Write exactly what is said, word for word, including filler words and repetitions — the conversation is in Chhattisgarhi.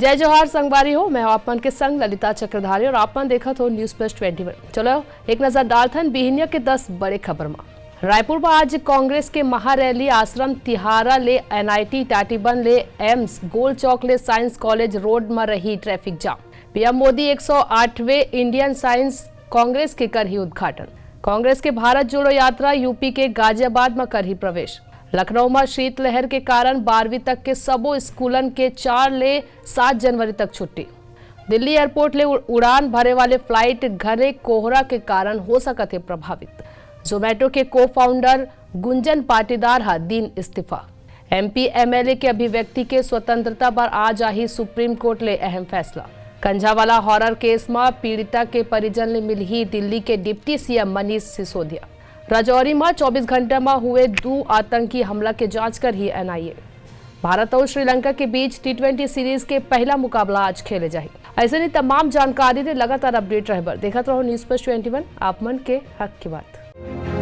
जय जोहार संगवारी हो, मैं हूं आप मन के संग ललिता चक्रधारी और आप मन देखत हो News Plus Twenty One। चलो एक नजर डालथन बिहिनिया के दस बड़े खबर म। रायपुर म आज कांग्रेस के महारैली, आश्रम तिहारा ले एनआईटी, टाटीबंध ले एम्स, गोल चौक ले साइंस कॉलेज रोड म रही ट्रैफिक जाम। पीएम मोदी एक सौ आठवें इंडियन साइंस कांग्रेस के करही उद्घाटन। कांग्रेस के भारत जोड़ो यात्रा यूपी के गाजियाबाद म करही प्रवेश। लखनऊ म शीतलहर के कारण बारहवीं तक के सबो स्कूलन के चार ले सात जनवरी तक छुट्टी। दिल्ली एयरपोर्ट ले उ-, उड़ान भरे वाले फ्लाइट घने कोहरा के कारण हो सकत हे प्रभावित। Zomato के को-फाउंडर गुंजन पाटीदार ह दीन इस्तीफा। एमपी एमएलए के अभिव्यक्ति के स्वतंत्रता बर आज आही सुप्रीम कोर्ट ले अहम फैसला। कंझावाला हॉरर केस म पीड़िता के परिजन ले मिलही दिल्ली के डिप्टी सीएम मनीष सिसोदिया। राजौरी म चौबीस घंटा म हुए दू आतंकी हमला के जांच करही एनआईए। भारत अउ श्रीलंका के बीच टी ट्वेंटी सीरीज के पहला मुकाबला आज खेले जाही। अइसने तमाम जानकारी ले लगातार अपडेट रहे बर देखत रहो News Plus Twenty One, आप मन के हक की बात।